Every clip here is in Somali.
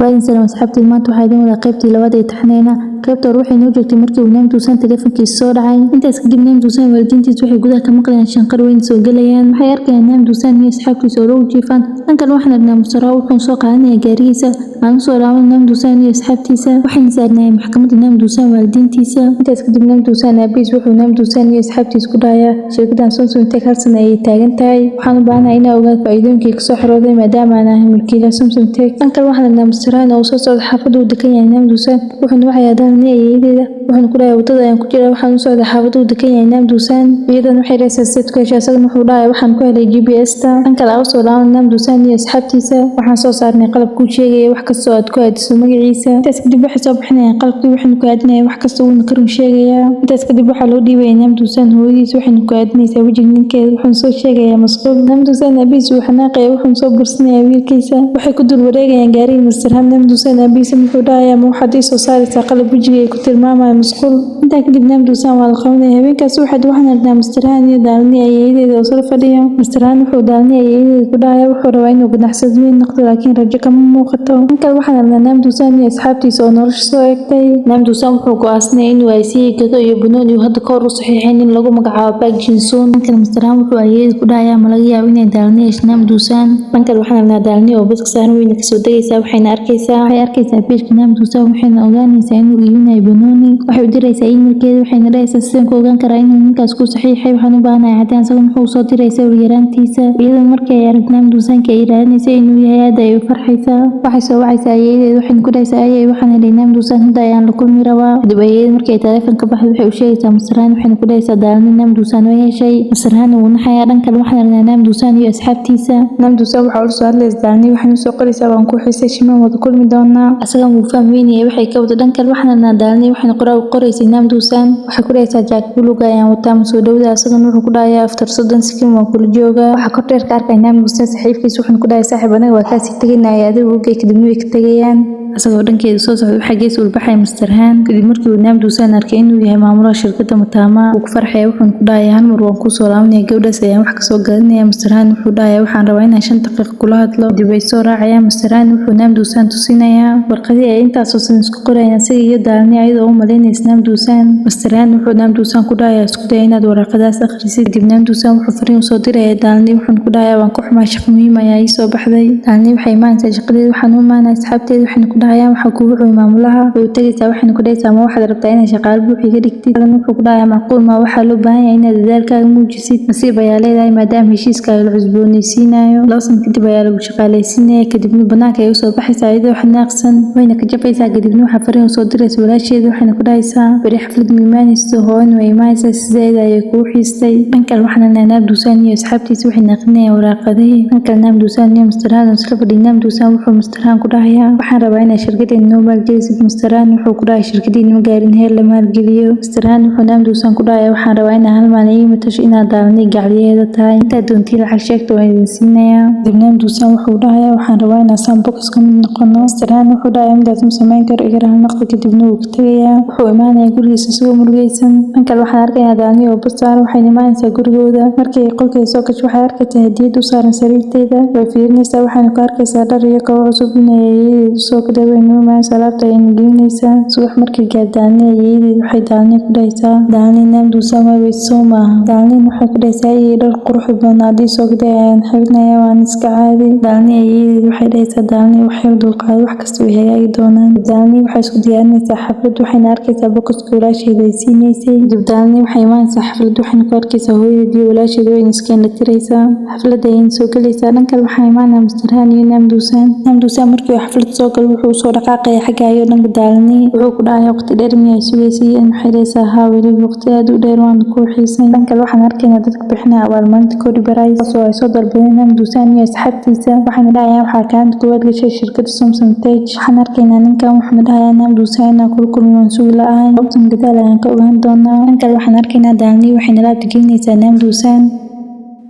Waa salaam asxaabtii. Maanta waxaa idin wadaa qaybtii labaad ee taxnayna. Qaybta hore waxay noo joogtay markii uu Naam Duusan teleefankiisa soo dhacay. Intaas kadib Naam Duusan waalidiintiisa waxay gudaha ka maqlayaan shanqar weyn soo galayaan. Waxay arkayaan Naam Duusan iyo asxaabtiisa oo lagu jiifaan. Dhankan waxaan aragnaa Musara wuxuu soo qaadanaya gaarigiisa. Aan usoo laaban Naam Duusan iyo asxaabtiisa. Waxayna saarnaayeen maxkamadda Naam Duusan waalidiintiisa. Intaas kadib Naam Duusan aabihiis wuxuu Naam Duusan iyo asxaabtiisa ku dhahayaa: "Shirkaddan Samsung Tech hal sano ayay taagan tahay. Waxaan u baahanahay inaan ogaado faa'iidooyinkii kasoo xirooday maadaama aan ahay mulkiilaha Samsung Tech." Dhankan waxaan aragnaa Musara oo soo socda xaafadda uu degan yahay Naam Duusan. Wuxuuna wacayaa Daalni ayeeyadeeda. Wuxuuna ku dhahayaa: "Wadada ayaan ku jiraa, waxaan u socdaa xaafadda uu degan yahay Naam Duusan." Iyadan waxay dhahaysaa: "Sideed ku heshay?" Isagana wuxuu dhahayaa: "Waxaan ku helay GPS-ta." Dhan kale aan usoo laaban Naam Duusan iyo asxaabtiisa. "Waxaan soo saarnay qalab kuu sheegaya wax kasta oo aad ku aadiso magaciisa." Intaas kadib waxay soo bixinayaan qalabkii, waxayna ku aadinayaan wax kasta, wuuna ka run sheegayaa. Intaas kadib waxaa loo dhiibaya Naam Duusan hooyadiis, waxayna ku aadinaysaa wejiga ninkeeda, wuxuuna soo sheegayaa masquul. Naam Duusan aabihiis wuu xanaaqaya, wuxuuna soo bursanayaa wiilkiisa. Waxay ku dul wareegayaan gaarigii Mr. Ham. Naam Duusan aabihiisa wuxuu dhahayaa: "Ma waxaad ii soo saaraysaa qalab wejiga ay ku tilmaamaya masquul?" Intaa kadib Naam Duusan waa la qabanaya. Habeenkaas waxaan aragnaa Mr. Han iyo Daalni ayeeyadeeda oo soo fadhiya. Mr. Han wuxuu Daalni ayeeyadeeda ku dhahayaa wuxuu rabaa inuu ganacsado weyn noqdo, laakiin rajo kama muuqato. Dhan kale waxaan aragnaa Naam Duusan iyo asxaabtiisa oo nolosha soo egtay. Naam Duusan wuxuu go'aansaday inuu ICA gado iyo banooni uu hadda kahor u saxiixay nin lagu magacaabo Park Jin-soon. Dhan kale Mr. Han wuxuu ayeeyada ku dhahayaa: "Ma laga yaabo inay Daalni hesho Naam Duusan?" Dhan kale waxaan aragnaa Daalni oo baska saaran, weyna kasoo degaysaa, waxayna arkaysaa page-ka Naam Duusan, waxayna ogaanaysaa inuu iibinayo banooni. Waxay u diraysaa emailkeeda, waxayna dhahaysaa: "Sidaan ku ogaan karaa inuu ninkaas ku saxiixay? Waxaan u baahanahay caddaan." Isaga wuxuu soo diray sawir yaraantiisa. Iyadoo markii ay aragto Naam Duusanka ay raadinaysay inuu yahay, aad ay u farxaysaa. Waxay soo wacaysaa ayeeyadeed, waxayna ku dhahaysaa: "Ayay, waxaan helay Naam Duusan, hadda ayaan la kulmi rabaa." Kadib ayeeyada markii ay taleefon ka baxday waxay u sheegaysaa Mr. Han, waxayna ku dhahaysaa: "Daalni Naam Duusan way heshay." Mr. Han wuu naxayaa. Dhan kale waxaan aragnaa Naam Duusan iyo asxaabtiisa. Naam Duusan waxaa ula soo hadlaysa Daalni, waxayna usoo qoraysaa: "Waan ku xiisay, shimaan wada kulmi doonaa." Asagan wuu fahmeynaya waxay ka wada. Dhan kale waxaan aragnaa Daalni, waxayna qoraal u qoraysay Naam Duusan. Waxay ku dhahaysaa: "Jaak buluug ayaan wataa, ma soo dhowda?" Asagan wuxuu ku dhahayaa: "After 30 second waan kula joogaa." Waxaa kor dheer ka arkay Naam Duusan saaxiibkiis, wuxuuna ku dhahay: "Saaxiib, anaga waa kaasii teginaya, adigu u gey." Kadibna way ka tegayaan. Asagoo dhankeeda soo socda waxaa gees ulbaxay Mr. Han. Kadib markii uu Naam Duusan arkay inuu yahay maamulaha shirkadda Matama, wuu ku farxaya, wuxuuna ku dhahayaa: "Hal mar waan kuu soo laabanaya, gabadhaas ayaan wax kasoo gadanaya." Mr. Han wuxuu dhahayaa: "Waxaan rabaa inaan 5 daqiiqo kula hadlo." Kadib way soo raacayaan. Mr. Han wuxuu Naam Duusan tusinayaa warqadii ay intaasoo san isku qorayaan isaga iyo Daalni, ayadoo u malaynaysa Naam Duusan. Mr. Han wuxuu Naam Duusan ku dhahayaa: "Isku day inaad warqadaas akhrisid." Kadib Naam Duusan wuxuu fariin usoo dirayaa Daalni, wuxuuna ku dhahayaa: "Waan ku xumaa, shaqo muhiim ayaa ii soo baxday." Daalni waxay imaanaysaa shaqadeeda, waxaan u imaanaya asxaabteeda, waxayna ku dhahayaan: "Waxaa kugu xumay maamulaha." Way u tegaysaa, waxayna ku dhahaysaa: "Ma waxaad rabtaa inaad shaqaale buux iga dhigtid?" Isagana wuxuu ku dhahayaa: "Macquul ma waxaa loo baahan yahay inaad dadaalkaaga muujisid. Nasiib ayaa leedahay maadaama heshiiskaaga la cusboonaysiinayo. 2 sano kadib ayaa lagu shaqaalaysiinaya." Kadibna banaanka ay usoo baxaysaa iyadoo xanaaqsan, wayna ka jabaysaa. Kadibna waxaa fariin usoo diraysa walaasheeda, waxayna ku dhahaysaa: "Beri xaflad ma imaanayso? Hooyana way imaanaysaa, sideeda ayay kugu xiistay." Dhan kale waxaan aragnaa Naam Duusan iyo asxaabtiisa waxayna aqrinayaan waraaqadihii. Dhan kale Naam Duusan iyo Mr. Han oo isla fadhiya. Naam Duusan wuxuu Mr. Han ku dhahayaa: "Waxaan rabaa inaad shirkaddeena noo maalgelisid." Mr. Han wuxuu ku dhahay: "Shirkaddiina ma gaarin heer la maalgeliyo." Mr. Han wuxuu Naam Duusan ku dhahayaa: "Waxaan rabaa inaad hal maalin ii matasho inaad Daalni gacliyeeda tahay. Intaad doontiin lacag sheegta, waan idin siinayaa." Kadib Naam Duusan wuxuu dhahayaa: "Waxaan rabaa inaan Sandbox ka mid noqono." Mr. Han wuxuu dhahayaa: "Midaas ma samayn karo, iga raali noqda." Kadibna wuu ka tegayaa. Wuxuu imaanayaa gurigiisa isagoo murugaysan. Dhan kale waxaan arkaynaa Daalni oo bas saaran, waxayna imaanaysaa gurigooda. Markii ay qolkeeda soo gasho waxay arkaysaa hadiyad u saaran sariirteeda. Way fiirinaysaa, waxayna ku arkaysaa dhar iyo kabo cusub inay ayeeyadeed usoo gaday. Wayna u imaanaysaa, alaabta ayayna gelinaysaa. Subax markii gaar Daalni ayeeyadeed waxay Daalni ku dhahaysaa: "Daalni, Naam Duusan waa soo maaha?" Daalni waxay ku dhahaysaa: "Ayay, dhar qurux badan haddii soo gaday ayaan xirinayaa, waan iska caadi." Daalni ayeeyadeed waxay dhahaysaa: "Daalni, wax yar dulqaado, wax kasta way hagaagi doonaan." Daalni waxay isku diyaarinaysaa xaflad, waxayna arkaysaa bokoska walaasheed ay siinaysay. Kadib Daalni waxay imaanaysaa xaflad, waxayna ku arkaysaa hooyadeed iyo walaasheed, wayna iska indhatiraysaa. Xafladda ayayna soo galaysaa. Dhan kale waxaa imaanaya Mr. Han iyo Naam Duusan. Naam Duusan markii uu xaflad soo galo wuxuu usoo dhaqaaqaya xagga iyo dhanka Daalni. Wuxuu ku dhahayaa: "Waqti dheer miyaa sugaysay?" Waxay dhahaysaa: "Haa, weliba waqti aad u dheer, waan kuu xiisay." Dhan kale waxaan arkaynaa dadka bixinaya abaalmarinta Cody Prize oo ay soo dalbadeen Naam Duusan iyo asxaabtiisa. Waxayna dhahayaan: "Waxaa kaalinta koowaad gashay shirkadda Samsung Tech." Waxaan arkaynaa ninkan, wuxuuna dhahayaa: "Naam Duusan inaan kula kulmo waan sugi la'ahay." Sababtan gadaal ayaan ka ogaan doonaa. Dhan kale waxaan arkaynaa Daalni, waxayna laabta gelinaysaa Naam Duusan.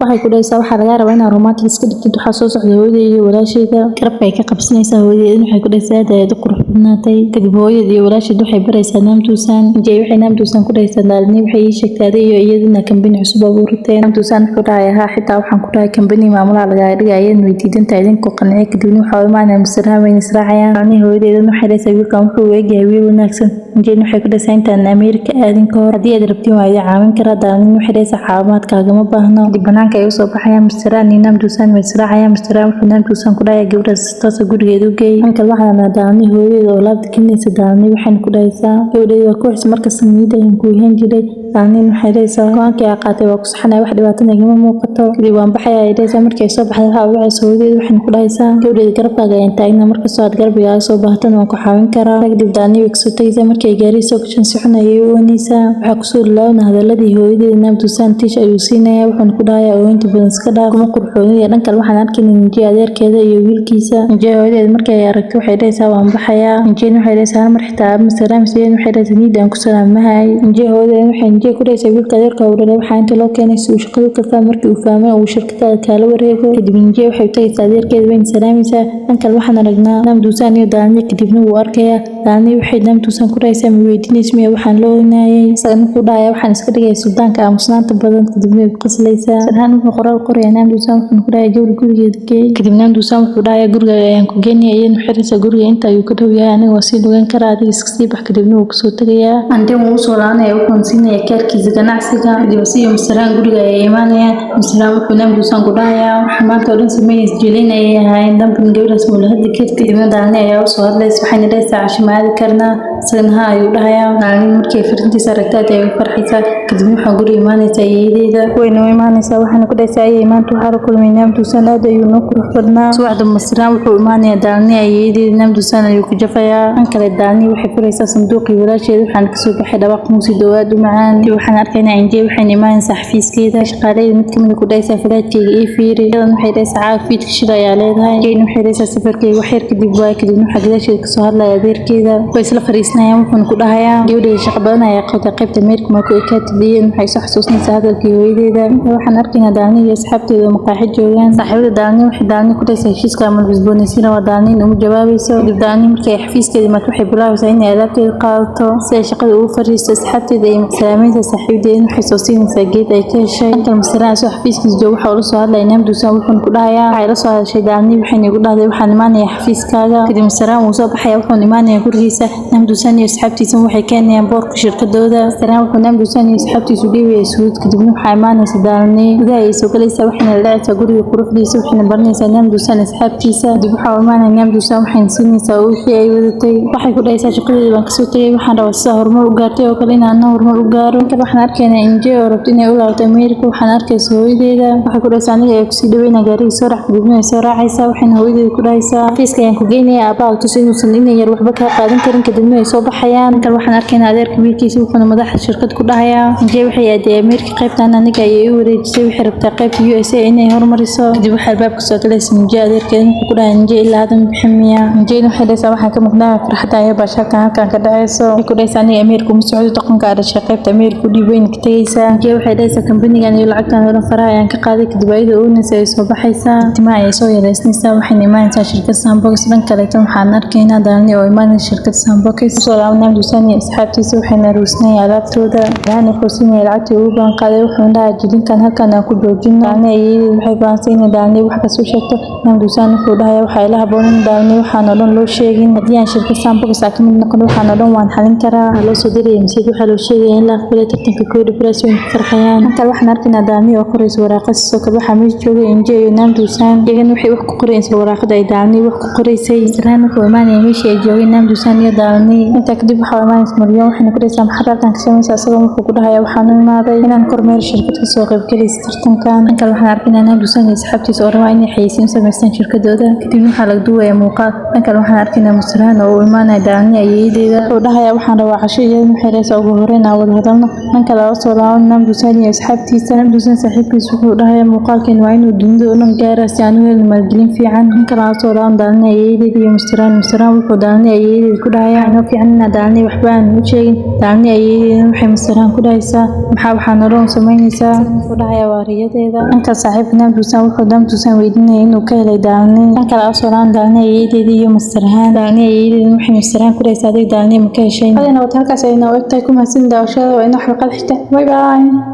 Waxay ku dhahaysaa: "Waxaa lagaa rabaa inaad romantic iska dhigtid, waxaa soo socda hooyaday iyo walaashayda." Garabka ay ka qabsanaysaa hooyadeed, waxay ku dhahaysaa: "Aad ayaad u qurux badan." badnaatay. Kadib hooyad iyo walaasheed waxay baraysaa Naamtuusan. Injay waxay Naamtuusan ku dhahaysaa Daalni waxay ii sheegtay adiga iyo iyaduna kambani cusub abuurteen. Naamtuusan wuxuu dhahay haa, xitaa waxaan ku dhahay kambani maamulaha lagaaga dhigay, ayadana way diidantahay idinkoo qanciya. Kadibna waxaa imaanaya Mr. Wayna israacayaan. Daalni hooyadeedana waxay dhahaysaa wiilkan wuxuu u egyahay wiil wanaagsan. Injayna waxay ku dhahaysaa intaan Ameerika aadin ka hor haddii aad rabtiin waa idin caawin karaa. Daalni waxay dhahaysaa caawimaad kaagama baahno. Kadib banaanka ay usoo baxayaan, Mr. iyo Naamtuusan way israacayaan. Mr. wuxuu Naamtuusan ku dhahayaa gabadhaas toosa gurigeeda u geey. Halkan waxaa la Daalni hooyadeeda oo laabta gelinaysa. Daalni waxayna ku dhahaysaa gabadheeda waa ku xis markasta niyadda ayaan ku wehan jiray. Daalnin waxay dhahaysaa go'aankii aa qaatay waa ku saxanaya, wax dhibaatana igama muuqato. Kadib waan baxaya ay dhahaysaa. Markii ay soo baxday waxaa wacaysa hooyadeeda, waxayna ku dhahaysaa gabadheeda garabkaaga ayaan taagnaa, markastoo aad garbigaaga soo baahatana waan ku caawin karaa. Kadib Daalni way kasoo tagaysaa. Markii ay gaariga soo gashan si xun ayay u oonaysaa. Waxaa kusoo laabana hadaladii hooyadeeda. Naamtuusan tiish ayuu siinayaa, wuxuuna ku dhahayaa ooyinta badan iska dhaaf, kuma qurxoonida. Dhan kale waxaan arkaynaa Injay adeerkeeda iyo wiilkiisa. Injay hooyadeeda markii ay aragto waxay dhahaysaa waan baxayaa. Injayna waxay dhahaysaa hal mar xitaa ma salaameysid? Waxay dhahaysaa niyadda aan ku salaamahay. Injay hooyadeeda waxay Injay ku dhahaysaa wiilka adeerka uu dhalay waxaa inta loo keenay si uu shaqada u kala markii uu fahmay uu shirkadaada kaala wareego. Kadib Injay waxay u tagaysaa adeerkeeda, wayna salaamaysaa. Dhan kale waxaan aragnaa Naamtuusan iyo Daalni. Kadibna wuu arkayaa. Daalni waxay Naamtuusan ku dhahaysaa ma weydiinaysa miya waxaan la oynayay? Isagana wuxuu dhahayaa waxaan iska dhigaya suldaanka aamusnaanta badan. Kadibna way ku qoslaysaa. Sarhaan wuxuu qoraal qorayaa Naamtuusan, wuxuuna ku dhahayaa gabadha gurigeeda geey. Kadib Naamtuusan wuxuu dhahayaa gurigaaga ayaan ku geenaya. Iyadana waxay dhahaysaa guriga inta ayuu ka dhow yahay, aniga waa sii lugeyn karaa, adiga iska sii bax. Kadibna wuu kasoo tagayaa. Andin wuu usoo laabanaya, wuxuuna siinayaa kaarkiisa ganacsiga. Kadib asiga Mr. guriga ayay imaanayaan. Mr. wuxuu Naamtuusan ku dhahayaa waxa maanta oo dhan sameynaysa jilin ayay ahaayeen, damban gabadhaas ma la hadli kartid. Kadibna Daalni ayaa usoo hadlaysa, waxayna dhahaysaa casho ma aadi karnaa? Isagana haa ayuu dhahayaa. Daalni markii ay fariintiisa aragtay aad ayay u farxaysaa. Kadibna waxaa guriga imaanaysaa ayeeyadeeda, wayna u imaanaysaa, waxayna ku dhahaysaa ayay maanta waxaa la kulmay Naamtuusan, aad ayuu noo qurux badnaa. Subaxda Mr. wuxuu imaanayaa Daalni ayeeyadeeda, Naamtuusan ayuu ku jafayaa. Dhan kale Daalni waxay furaysaa sanduuqii walaasheeda, waxaana kasoo baxay dhawaaq muusid oo aad u macaan. Waxaan arkaynaa Injay waxayna imaanaysaa xafiiskeeda. Shaqaalaheeda mid kamid ah ku dhahaysaa flight-kayga ii fiiri. Iyadan waxay dhahaysaa caawa fiidka shir ayaa leedahay. Injayna waxay dhahaysaa safarkayga wax yar kadib waay. Kadibna waxaa gadaasheeda kasoo hadlaya adeerkeeda, way isla fariisanayaan, wuxuuna ku dhahayaa gabadheeda shaqo badan ayaa qabtay qaybta Ameerika ma ku ekaatid. Iyadan waxay soo xasuusinaysaa hadalkii hooyadeeda. Waxaan arkaynaa Daalni iyo asxaabteeda oo maqaaxi joogaan. Saaxiibada Daalni waxay Daalni ku dhahaysaa heshiiska ama cusboonaysiin waa. Daalni uma jawaabayso. Kadib Daalni markii ay xafiiskeeda imaatay waxay bilaabaysaa inay alaabteeda qaadato si ay shaqada ugu fariisto. Asxaabteeda ay salaamaysaa, saaxiibadeeda waxay soo siinaysaa geed ay ka heshay. Dhankan Mr. asoo xafiiskiisa jooga waxa uu la soo hadlaya Naamtuusan, wuxuuna ku dhahayaa waxay la soo hadashay Daalni, waxayna igu dhahday waxaan imaanayaa xafiiskaaga. Kadib Mr. wuu soo baxaya, wuxuuna imaanayaa gurigiisa. Naamtuusan iyo asxaabtiisa waxay keenayaan boorka shirkadooda. Mr. wuxuu Naamtuusan iyo asxaabtiisu dhiibaya suud. Kadibna waxaa imaanaysa Daalni, gudaha ayay soo galaysaa, waxayna la dhacaysaa guriga quruxdiisa, waxayna baranaysaa Naamtuusan asxaabtiisa. Kadib waxaa imaanaya Naamtuusan, waxayna siinaysaa wixii ay wadatay. Waxay ku dhahaysaa shaqadeeda baan kasoo tagay, waxaan rabaa sida horumar u gaartay oo kale inaan horumar u gaaro. Dhankan waxaan arkaynaa Injay oo rabto inay u laabato Ameerika. Waxaan arkaysa hooyadeeda, waxay ku dhahaysaa aniga ayaa kusii dhaweynaa gaarigii soo raac. Kadibna way soo raacaysaa, waxayna hooyadeeda ku dhahaysaa xafiiska ayaan ku geynayaa, aabbaha tus inuusan inan yar waxba kaa qaadan karin. Kadibna way soo baxayaan. Dhankan waxaan arkaynaa adeerka wiilkiisa, wuxuuna madaxda shirkad ku dhahayaa Injay waxay aaday Ameerika, qaybtan aniga ayay u wareejisay, waxay rabtaa qaybta USA inay horumariso. Kadib waxaa albaabka soo galaysa Injay, adeerkeeda wuxuu ku dhahay Injay ilaa hadda ma bixin miyaa? Injayna waxay dhahaysaa waxaan ka maqnaa farxadda ayaa baashakan halkan ka dhacayso. Waxay ku dhahaysaa aniga Ameerika uma socdo, doqonka aa dhashay qaybta Ameerika u dhiib, wayna ka tagaysaa. Injay waxay dhahaysaa kambanigan iyo lacagtan oo dhan faraha ayaan ka qaaday. Kadib ayada oonaysa ay soo baxaysaa, timaha ayay soo yareysnaysaa, waxayna imaanaysaa shirkad Sandbox. Dhan kaleeto waxaan arkaynaa Daalni oo imaanaysa shirkad Sandbox. Usoo laaban Naamtuusan iyo asxaabtiisa, waxayna aruursanayaan alaabtooda. Daalni wuxuu siinaya lacagtii ugu balan qaaday, wuxuuna dhahaa jidinkan halkan aan ku joojino. Daalni ayeeyadeed waxay go'aansatay inay Daalni wax kasta u sheegto. Naamtuusan wuxuu dhahayaa waxaa ila habboon in Daalni waxaan oo dhan loo sheegin, haddii aan shirkad Sandbox ka mid noqon waxaan oo dhan waan xalin karaa. Waxaa loo soo diraya message, waxaa loo sheegaya in la aqbalay tartanka Cody Price, wayna ku farxayaan. Dhankan waxaan arkaynaa Daalni oo qoraysa waraaqad. Sidoo kale waxaa meesha joogay Injay iyo Naamtuusan, iyagana waxay wax ku qorayeen isla waraaqada ay Daalni wax ku qoraysay. Sarhaan wuxuu imaanaya meeshii ay joogeen Naamtuusan iyo Daalni. Intaa kadib waxaa imaanaysa Maryan, waxayna ku dhahaysaa maxaad halkan ka samaysaa? Isagoo wuxuu ku dhahayaa waxaan u imaaday inaan kormeero shirkad ka soo qaybgalaysa tartankan. Dhankan waxaan arkaynaa Naamtuusan iyo asxaabtiisa oo rabaa inay xayeysiin u samaystaan shirkadooda. Kadibna waxaa laga duubayaa muuqaal. Dhankan waxaan arkaynaa Musrahan oo u imaanaya Daalni ayeeyadeeda, wuxuu dhahayaa waxaan rabaa casho. Iyadana waxay dhahaysaa ugu horreyn aan wada hadalno. Dhan kale oo soo laaban Naamtuusan iyo asxaabtiisa. Naamtuusan saaxiibkiisa wuxuu dhahayaa muuqaalkan waa inuu dunida oo dhan gaaraa si aan u helno maalgelin fiican. Dhan kale oo soo laaban Daalni ayeeyadeeda iyo Musrahan. Musrahan wuxuu Daalni ayeeyadeeda ku dhahayaa inoo fiican inaad Daalni waxba aan u sheegin. Daalni ayeeyadeedana waxay Mastarhaan ku dhahaysaa, maxaa waxaa nolol samaynaysaa? Wuxuu dhahayaa, waa riyadeeda. Dhanka saaxiibka Naamduusan wuxuu Naamduusan weydiinaya inuu ka helay Daalni. Dhan kale Asolaan, Daalni ayeeyadeedii iyo Mastarhaan. Daalni ayeeyadeedana waxay Mastarhaan ku dhahaysaa, adig Daalni ma ka heshay? Adina wata halkaas ay noo egtahay. Ku mahadsan daawashada. Waa inoo xalqada xigta. Bye bye.